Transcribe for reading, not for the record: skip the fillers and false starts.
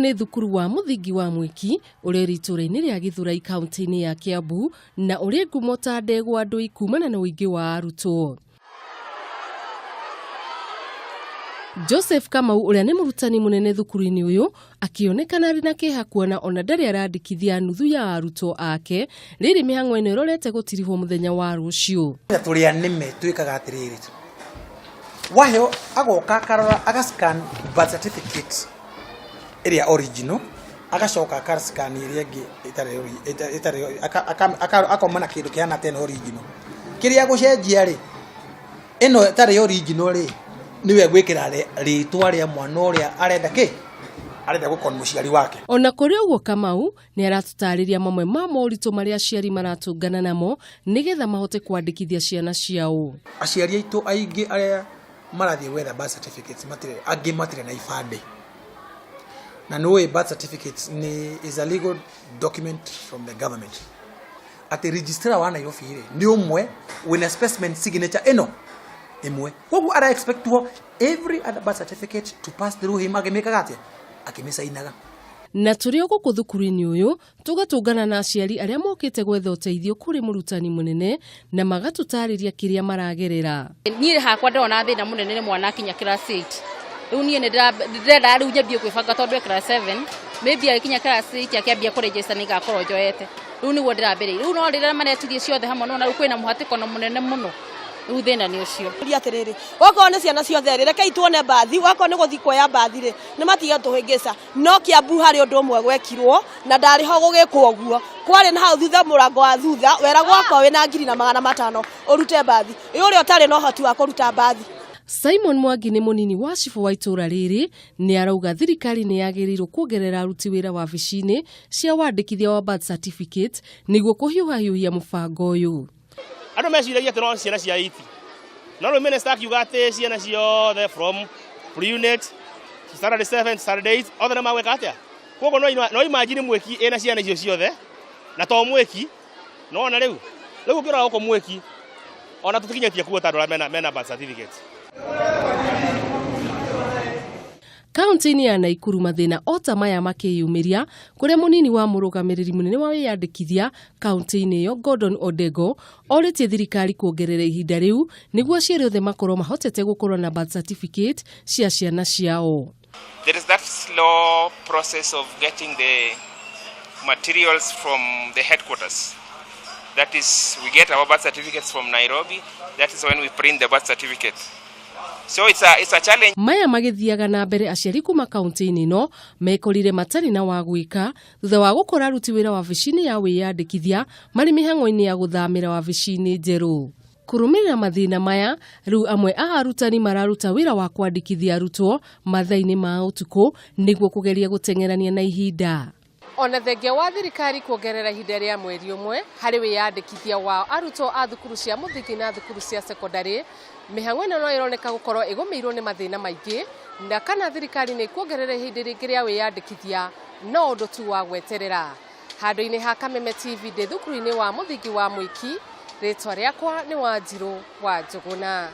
Ũyũ nĩ thukuru wa mũthingi wa Mwiki ũrĩa ũrĩ itũũra-inĩ rĩa Gĩthũrai kaunti-inĩ ya Kiambu na ũrĩ ngumo ta ndegwa ndũi kumana na ũingĩ wa arutwo. Joseph Kamau ũrĩa nĩ mũrutani mũnene thukuru-inĩ ũyũ akĩonekana arĩ na kĩeha kuona ona ndarĩ arandĩkithia nuthu ya arutwo ake rĩrĩ mĩhang'o ĩno ĩrorete gũtirihwo mũthenya wa rũciũ. Tũrĩ anĩme twĩkaga atĩrĩrĩ, waheo agoka akarora aga scan birth certificate ĩrĩa original agacoka aka scan ĩrĩa ĩngĩ ĩtarĩ akoma na kĩndũ kĩhana ta ĩno original. Kĩrĩa agũcenjia rĩ, ĩno ĩtarĩ original rĩ, nĩwe egwĩkĩra rĩtwa rĩa mwana ũrĩa arenda kĩ, arenda gũkorwo nĩ mũciari wake. Ona kũrĩ ũguo Kamau nĩ aratũtarĩria mamwe ma moritũ marĩa aciari maratũngana namo nĩgetha mahote kwandĩkithia ciana ciao. Aciari aitũ aingĩ arĩa marathiĩ gwetha birth certificates matirĩ, angĩ matirĩ na ibandĩ. Na nĩ ũĩ birth certificates nĩ is a legal document from the government. Atĩ registrar wa Nairobi rĩ, nĩ ũmwe wĩna specimen signature ĩno ĩmwe. Koguo ara expectwo every other birth certificate to pass through him akĩmĩkaga atĩa? Akĩmĩcainaga. Na tũrĩ o gũkũ thukuru-inĩ ũyũ tũgatũngana na aciari arĩa mokĩte gwetha ũteithio kũrĩ mũrutani mũnene na magatũtarĩria kĩrĩa maragerera. Niĩ hakwa ndĩrona thĩna mũnene nĩ mwana akinya class 8. Rĩu niĩ nĩ ndĩrenda rĩu nyambie gwĩbanga tondũ e class 7 maybe agĩkinya class 8 akĩambia kũregister nĩ ngakorwo njoete. Rĩu nĩguo ndĩrambĩrĩria. Rĩu no rĩrĩa maretirie ciothe hamwe nĩwona rĩu kwĩna mũhatĩkano mũnene mũno. Rĩu thĩna nĩ ũcio. Atĩrĩrĩ, wakorwo nĩ ciana ciothe rĩ, rekei tuone mbathi, wakorwo nĩ gũthiĩ kuoya mbathi rĩ, nĩ matige gũtũhĩngĩca. No Kiambu harĩ ũndũ ũmwe gwekirwo na ndarĩ ho gũgĩkwo ũguo. Kwarĩ na hau thutha mũrango wa thutha, weragwo akorwo wĩna 1,500 ũrute mbathi. Ĩ ũrĩa ũtarĩ na ũhoti wa kũruta mbathi? Simon Mwangi nĩ mũnini wa cibũ wa itũũra rĩrĩ nĩ arauga thirikari nĩ yagĩrĩirwo kuongerera aruti wĩra wabici-inĩ cia wandĩkithia wa birth certificate nĩguo kũhiũhahiũhia mũbango ũyũ. Andũ meciragia atĩ no ciana cia 8 no rĩu minister akiuga atĩ ciana ciothe from pre-unit standard 7 standard 8 othe nĩ magwĩka atĩa. Koguo no imagine mwĩki ĩna ciana icio ciothe na to mwĩki nĩwona rĩu rĩu ũngĩrora gũkũ mwĩki ona tũtikinyĩtie kuo ta andũ arĩa mena birth certificate. Kaunti-inĩ ya Naikuru mathĩna o ta maya makĩyumĩria kũrĩa mũnini wa mũrũgamĩrĩri mũnene wa wĩyandĩkithia kaunti-inĩ ĩyo Gordon Odego orĩtie thirikari kuongerera ihinda rĩu nĩguo aciari othe makorwo mahotete gũkorwo na birth certificate cia ciana ciao. There is that slow process of getting the materials from the headquarters. That is, we get our birth certificates from Nairobi. That is when we print the birth certificate. So it's a challenge. Maya magĩthiaga na mbere aciari kuma kaunti-inĩ ĩno mekorire matarĩ na wa gwĩka thutha wa gũkora aruti wĩra wabici-inĩ ya wĩyandĩkithia marĩ mĩhang'o-inĩ ya gũthamĩra wabici-inĩ njerũ. Kũrũmĩrĩra mathĩna maya, rĩu amwe a arutani mararuta wĩra wa kwandĩkithia arutwo mathaa-inĩ ma ũtukũ nĩguo kũgeria gũteng'erania na ihinda. Ona thengia wa thirikari kuongerera ihinda rĩa mweri ũmwe harĩ wĩyandĩkithia wa arutwo a thukuru cia mũthingi na thukuru cia sekondari, mĩhang'o ĩno no ĩroneka gũkorwo ĩgũmĩirwo nĩ mathĩna maingĩ, na kana thirikari nĩ ĩkuongerera ihinda rĩngĩ rĩa wĩyandĩkithia no ũndũ tu wa gweterera. Handũ-inĩ ha Kameme TV ndĩ thukuru-inĩ wa mũthingi wa Mwiki, rĩtwa rĩakwa nĩ Wanjirũ wa Njũgũna.